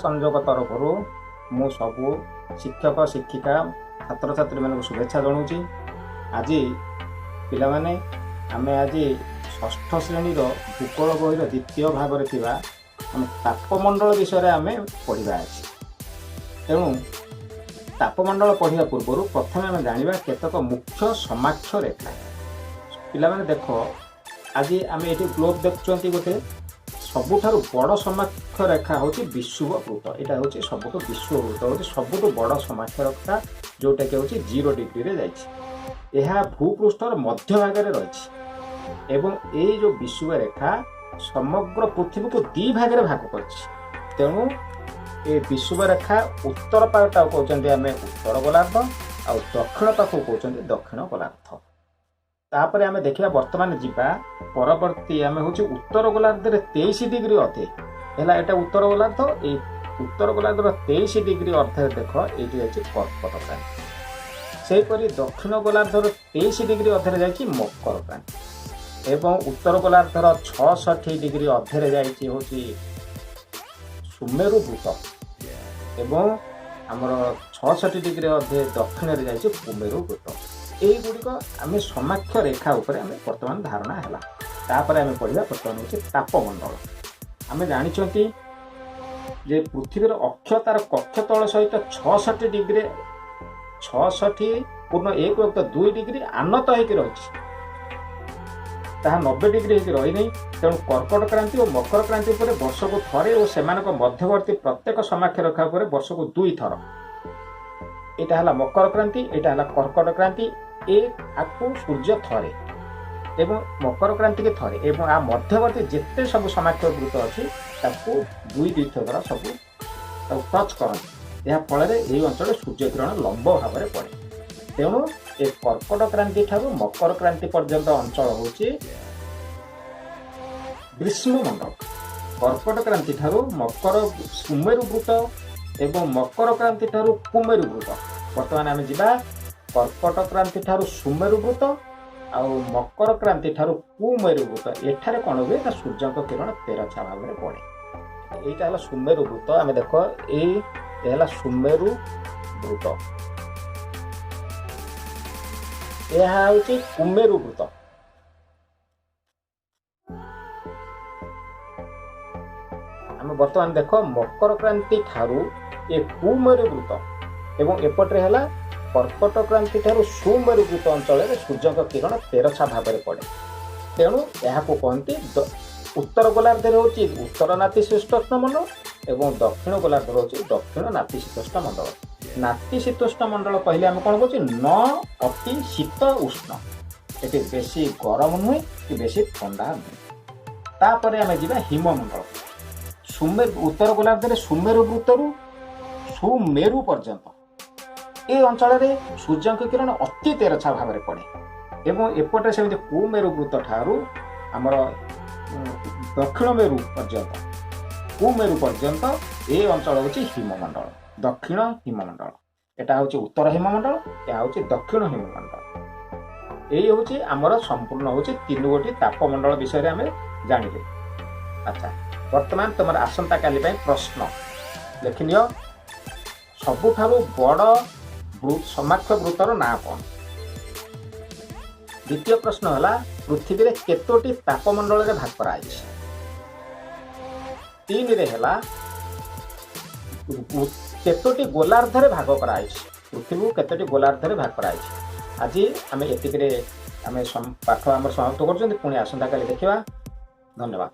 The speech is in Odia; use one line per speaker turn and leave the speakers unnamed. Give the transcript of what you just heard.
ସଂଯୋଗ ତରଫରୁ ମୁଁ ସବୁ ଶିକ୍ଷକ ଶିକ୍ଷିକା ଛାତ୍ରଛାତ୍ରୀମାନଙ୍କୁ ଶୁଭେଚ୍ଛା ଜଣାଉଛି। ଆଜି ପିଲାମାନେ, ଆମେ ଆଜି ଷଷ୍ଠ ଶ୍ରେଣୀର ଭୂଗୋଳ ବହିର ଦ୍ୱିତୀୟ ଭାଗରେ ଥିବା ଆମେ ତାପମଣ୍ଡଳ ବିଷୟରେ ଆମେ ପଢ଼ିବା ଅଛି। ତେଣୁ ତାପମଣ୍ଡଳ ପଢ଼ିବା ପୂର୍ବରୁ ପ୍ରଥମେ ଆମେ ଜାଣିବା କେତେକ ମୁଖ୍ୟ ସମାକ୍ଷ ରେଖା। ପିଲାମାନେ ଦେଖ, ଆଜି ଆମେ ଏଠି ଗ୍ଲୋବ୍ ଦେଖୁଛନ୍ତି। ଗୋଟେ ସବୁଠାରୁ ବଡ଼ ସମାକ୍ଷ ରେଖା ହେଉଛି ବିଷୁବ ବୃତ୍ତ। ଏଇଟା ହେଉଛି ସବୁଠୁ ବିଷୁବ ବୃତ୍ତ ହେଉଛି ସବୁଠୁ ବଡ଼ ସମାକ୍ଷ ରେଖା, ଯେଉଁଟାକି ହେଉଛି 0 ଡିଗ୍ରୀରେ ଯାଇଛି। ଏହା ଭୂପୃଷ୍ଠର ମଧ୍ୟଭାଗରେ ରହିଛି ଏବଂ ଏଇ ଯେଉଁ ବିଷୁବ ରେଖା ସମଗ୍ର ପୃଥିବୀକୁ ଦି ଭାଗରେ ଭାଗ କରିଛି। ତେଣୁ ଏ ବିଷୁବ ରେଖା ଉତ୍ତର ପାଖଟାକୁ କହୁଛନ୍ତି ଆମେ ଉତ୍ତର ଗୋଲାର୍ଦ୍ଧ, ଆଉ ଦକ୍ଷିଣ ପାଖକୁ କହୁଛନ୍ତି ଦକ୍ଷିଣ ଗୋଲାର୍ଦ୍ଧ। ତାପରେ ଆମେ ଦେଖିବା, ବର୍ତ୍ତମାନ ଯିବା ପରବର୍ତ୍ତୀ ଆମେ ହେଉଛି ଉତ୍ତର ଗୋଲାର୍ଦ୍ଧରେ 23 ଡିଗ୍ରୀ ଅଧେ ହେଲା। ଏଇଟା ଉତ୍ତର ଗୋଲାର୍ଦ୍ଧ। ଏଇ ଉତ୍ତର ଗୋଲାର୍ଦ୍ଧର 23 ଡିଗ୍ରୀ ଅର୍ଧରେ ଦେଖ, ଏଇଠି ଯାଇଛି କର୍କଟ କ୍ରାନ୍ତି। ସେହିପରି ଦକ୍ଷିଣ ଗୋଲାର୍ଦ୍ଧର 23 ଡିଗ୍ରୀ ଅଧରେ ଯାଇଛି ମକର କ୍ରାନ୍ତି ଏବଂ ଉତ୍ତର ଗୋଲାର୍ଦ୍ଧର 66 ଡିଗ୍ରୀ ଅଧରେ ଯାଇଛି ହେଉଛି ସୁମେରୁ ବୃତ୍ତ ଏବଂ ଆମର 66 ଡିଗ୍ରୀ ଅଧେ ଦକ୍ଷିଣରେ ଯାଇଛି କୁମେରୁ ବୃତ୍ତ। ଏଇଗୁଡ଼ିକ ଆମେ ସମାକ୍ଷ ରେଖା ଉପରେ ଆମେ ବର୍ତ୍ତମାନ ଧାରଣା ହେଲା। ତାପରେ ଆମେ ପଢ଼ିବା ବର୍ତ୍ତମାନ ହେଉଛି ତାପମଣ୍ଡଳ। ଆମେ ଜାଣିଛନ୍ତି ଯେ ପୃଥିବୀର ଅକ୍ଷ ତାର କକ୍ଷ ତଳ ସହିତ 66 ଡିଗ୍ରୀ, 66.1 ଡିଗ୍ରୀ ଆନତ ହେଇକି ରହିଛି। ତାହା 90 ଡିଗ୍ରୀ ହେଇକି ରହିନି। ତେଣୁ କର୍କଟ କ୍ରାନ୍ତି ଓ ମକର କ୍ରାନ୍ତି ଉପରେ ବର୍ଷକୁ ଥରେ ଓ ସେମାନଙ୍କ ମଧ୍ୟବର୍ତ୍ତୀ ପ୍ରତ୍ୟେକ ସମାକ୍ଷ ରେଖା ଉପରେ ବର୍ଷକୁ ଦୁଇ ଥର। ଏଇଟା ହେଲା ମକର କ୍ରାନ୍ତି, ଏଇଟା ହେଲା କର୍କଟ କ୍ରାନ୍ତି। ଏ ଆକୁ ସୂର୍ଯ୍ୟ ଥରେ ଏବଂ ମକର କ୍ରାନ୍ତିକି ଥରେ ଏବଂ ଆ ମଧ୍ୟବର୍ତ୍ତୀ ଯେତେ ସବୁ ସମାକ୍ଷ ବୃତ୍ତ ଅଛି, ତାକୁ ଦୁଇ ଦୁଇ ଥର ସବୁ ତାକୁ ଟଚ୍ କରନ୍ତି। ଏହା ଫଳରେ ଏହି ଅଞ୍ଚଳରେ ସୂର୍ଯ୍ୟକିରଣ ଲମ୍ବ ଭାବରେ ପଡ଼େ। ତେଣୁ ଏ କର୍କଟ କ୍ରାନ୍ତି ଠାରୁ ମକର କ୍ରାନ୍ତି ପର୍ଯ୍ୟନ୍ତ ଅଞ୍ଚଳ ହେଉଛି ଗ୍ରୀଷ୍ମମଣ୍ଡଳ। କର୍କଟ କ୍ରାନ୍ତି ଠାରୁ ମକର ସୁମେରୁ ବୃତ୍ତ ଏବଂ ମକର କ୍ରାନ୍ତି ଠାରୁ କୁମେରୁ ବୃତ୍ତ। ବର୍ତ୍ତମାନ ଆମେ ଯିବା କର୍କଟ କ୍ରାନ୍ତି ଠାରୁ ସୁମେରୁ ବୃତ୍ତ ଆଉ ମକର କ୍ରାନ୍ତି ଠାରୁ କୁମେରୁ ବୃତ୍ତ। ଏଠାରେ କ'ଣ ହୁଏ ନା ସୂର୍ଯ୍ୟଙ୍କ କିରଣ ତେରଛା ଭାବରେ ପଡ଼େ। ଏଇଟା ହେଲା ସୁମେରୁ ବୃତ୍ତ। ଆମେ ଦେଖ, ଏଇ ହେଲା ସୁମେରୁ ବୃତ୍ତ, ଏହା ହେଉଛି କୁମେରୁ ବୃତ୍ତ। ଆମେ ବର୍ତ୍ତମାନ ଦେଖ, ମକର କ୍ରାନ୍ତି ଠାରୁ ଏ କୁମେରୁ ବୃତ୍ତ ଏବଂ ଏପଟରେ ହେଲା କର୍କଟ କ୍ରାନ୍ତି ଠାରୁ ସୁମେରୁ ବୃତ୍ତ ଅଞ୍ଚଳରେ ସୂର୍ଯ୍ୟଙ୍କ କିରଣ ତେରଛା ଭାବରେ ପଡ଼େ। ତେଣୁ ଏହାକୁ କହନ୍ତି ଉତ୍ତର ଗୋଲାର୍ଦ୍ଧରେ ହେଉଛି ଉତ୍ତର ନାତିଶୀତୋଷ୍ଣ ମଣ୍ଡଳ ଏବଂ ଦକ୍ଷିଣ ଗୋଲାର୍ଦ୍ଧରେ ହେଉଛି ଦକ୍ଷିଣ ନାତିଶୀତୋଷ୍ଣ ମଣ୍ଡଳ। ନାତିଶୀତୋଷ୍ଣ ମଣ୍ଡଳ କହିଲେ ଆମେ କ'ଣ କହୁଛେ? ନ ଅତି ଶୀତ ଉଷ୍ଣ। ଏଠି ବେଶୀ ଗରମ ନୁହେଁ କି ବେଶୀ ଥଣ୍ଡା ନୁହେଁ। ତାପରେ ଆମେ ଯିବା ହିମମଣ୍ଡଳ। ସୁମେରୁ, ଉତ୍ତର ଗୋଲାର୍ଦ୍ଧରେ ସୁମେରୁ ବୃତ୍ତରୁ ସୁମେରୁ ପର୍ଯ୍ୟନ୍ତ ଏ ଅଞ୍ଚଳରେ ସୂର୍ଯ୍ୟଙ୍କ କିରଣ ଅତି ତେରଛା ଭାବରେ ପଡ଼େ ଏବଂ ଏପଟେ ସେମିତି କୁମେରୁ ବୃତ୍ତ ଠାରୁ ଆମର ଦକ୍ଷିଣ ମେରୁ ପର୍ଯ୍ୟନ୍ତ, କୁମେରୁ ପର୍ଯ୍ୟନ୍ତ ଏ ଅଞ୍ଚଳ ହେଉଛି ହିମମଣ୍ଡଳ, ଦକ୍ଷିଣ ହିମମଣ୍ଡଳ। ଏଟା ହେଉଛି ଉତ୍ତର ହିମମଣ୍ଡଳ, ଏହା ହେଉଛି ଦକ୍ଷିଣ ହିମମଣ୍ଡଳ। ଏଇ ହେଉଛି ଆମର ସମ୍ପୂର୍ଣ୍ଣ ହେଉଛି ତିନି ଗୋଟି ତାପମଣ୍ଡଳ ବିଷୟରେ ଆମେ ଜାଣିଲେ। ଆଚ୍ଛା, ବର୍ତ୍ତମାନ ତୁମର ଆସନ୍ତାକାଲି ପାଇଁ ପ୍ରଶ୍ନ ଲେଖିନିଅ। ସବୁଠାରୁ ବଡ଼ ସମାକ୍ଷ ବୃତ୍ତର ନାଁ କ'ଣ? ଦ୍ୱିତୀୟ ପ୍ରଶ୍ନ ହେଲା, ପୃଥିବୀରେ କେତୋଟି ତାପମଣ୍ଡଳରେ ଭାଗ କରାଯାଇଛି? ତିନିରେ ହେଲା, କେତୋଟି ଗୋଲାର୍ଦ୍ଧରେ ଭାଗ କରାଯାଇଛି? ପୃଥିବୀକୁ କେତୋଟି ଗୋଲାର୍ଦ୍ଧରେ ଭାଗ କରାଯାଇଛି? ଆଜି ଆମେ ଏତିକିରେ ଆମେ ପାଠ ଆମର ସମାପ୍ତ କରୁଛନ୍ତି। ପୁଣି ଆସନ୍ତାକାଲି ଦେଖିବା। ଧନ୍ୟବାଦ।